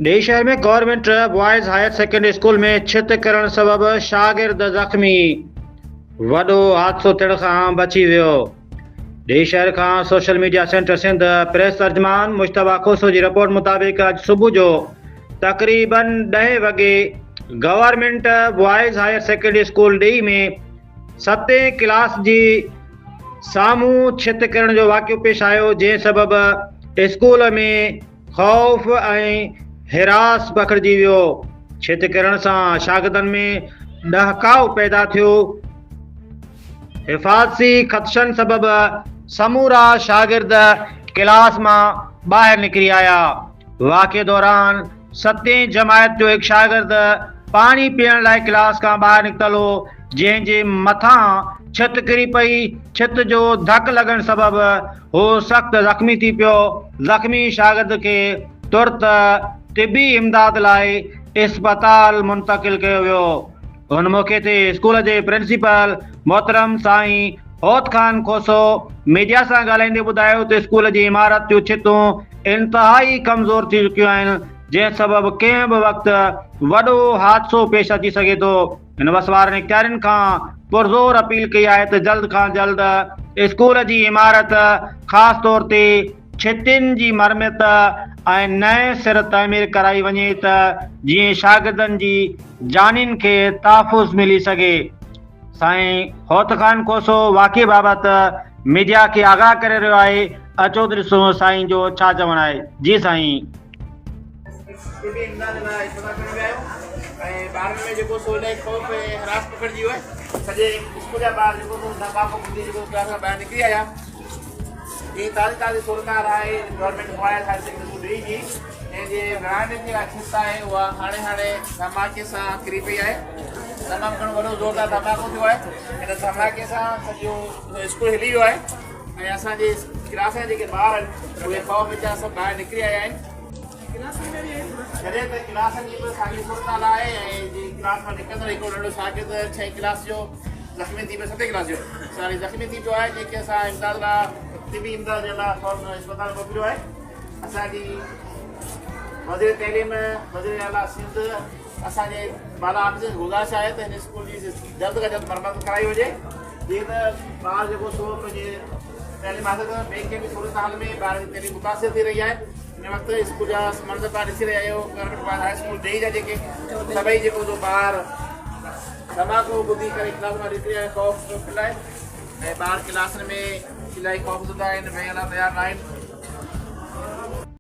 ڏيئي شهر ۾ government boys higher secondary school ۾ ڇت ڪرڻ سبب شاگرد زخمي، وڏو حادثو ٿيڻ کان بچي ويو. ڏيئي شهر کان social media centre Sindh press ترجمان مجتبيٰ کوسو جي رپورٽ مطابق اڄ صبح جو تقريبن ڏهين وڳي government boys higher secondary school Dihi ۾ ستين ڪلاس جي سامهون ڇت ڪرڻ جو واقعو پيش آيو جنهن سبب اسڪول ۾ خوف ۽ هراس پکڙجي ويو. ڇت ڪرڻ سان شاگردن ۾ ڏهڪاء پيدا ٿيو. حفاظتي خدشن سبب سمورا شاگرد ڪلاس مان ٻاهر نڪري آيا. واقعي دوران ستين جماعت جو هڪ شاگرد پاڻي پيئڻ لاء ڪلاس کان ٻاهر نڪتل هو، جنهن جي مٿان ڇت ڪري پئي. ڇت جو ڌڪ لڳڻ سبب هو سخت زخمي ٿي پيو. زخمي شاگرد کي ترت طبي امداد لاء اسپتال منتقل ڪيو ويو. ان موقعي تي اسڪول جي پرنسپال محترم سائين هوت خان کوسو ميڊيا سان ڳالهائيندي ٻڌايو ته اسڪول جي عمارت جون ڇتون انتهائي ڪمزور ٿي چڪيون آهن جنهن سبب ڪنهن به وقت وڏو حادثو پيش اچي سگهي ٿو. هن وس وارن اختيارين کان پرزور اپيل ڪئي آهي ته جلد کان جلد اسڪول جي عمارت خاص طور تي ڇتين جي مرمت ۽ نئين سر تعمير ڪرائي وڃي ته جيئن شاگردن جي جانين کي تحفظ ملي سگهي. سائين هوت خان کوسو واقعي بابت ميڊيا کي آگاهه ڪري رهيو آهي اچو ته ڏسون سائين جو ڇا چوڻ آهي جي سائين. طبي امداد لاء اسپتال کڻي ويا آهيون ۽ ٻارن ۾ جيڪو سو الاهي خوف ۽ هراس پکڙجي ويو آهي سڄي اسڪول جا ٻار جيڪو سو ڌماڪو ٻڌي جيڪو ڪلاس کان ٻاهر نڪري آيا هي تازي تازي صورتحال آهي government boys higher secondary school Dihi جي جنهن جي ورانڊي جي جيڪا ڇت آهي اها هاڻي هاڻي ڌماڪي سان ڪري پئي آهي تمام گهڻو وڏو زوردار ڌماڪو ٿيو آهي هن ڌماڪي سان سڄو اسڪول هلي ويو آهي ۽ اسان جي ڪلاس جا جيڪي ٻار آهن اهي خوف وچان سڀ ٻاهر نڪري آيا آهن جڏهن ته ڪلاسن جي به ساڳي صورتحال آهي ۽ جي ڪلاس مان نڪرندڙ هڪڙو ننڍڙو شاگرد ڇهين ڪلاس جو زخمي ٿي پيو ستين ڪلاس جو ساري زخمي ٿي پيو آهي جنهن کي اسان امداد لاء طبي امداد جي لاء فورن اسپتال موڪليو آهي اسان جي وزير تعليم وزير اعليٰ سنڌ اسان جي بالا آفيسر کي گذارش آهي ته هن اسڪول جي جلد کان جلد مرمت ڪرائي وڃي جيئن ته ٻار جيڪو سو پنهنجي تعليم حاصل ڪن ٻئي ڪنهن به صورتحال ۾ ٻار جي تعليم متاثر ٿي رهي آهي هن وقت اسڪول جا منظر توهان ڏسي رهيا آهيو گورنمينٽ بوائز هاء اسڪول ديهي جا جيڪي سڀئي جيڪو سو ٻار ڌماڪو ٻڌي ڪري ڪلاس مان نڪري آيا خوف ڦهلائي ۽ ٻار ڪلاسن ۾ الاهي خوفزده آهن ويهڻ لاء تيار نه آهن.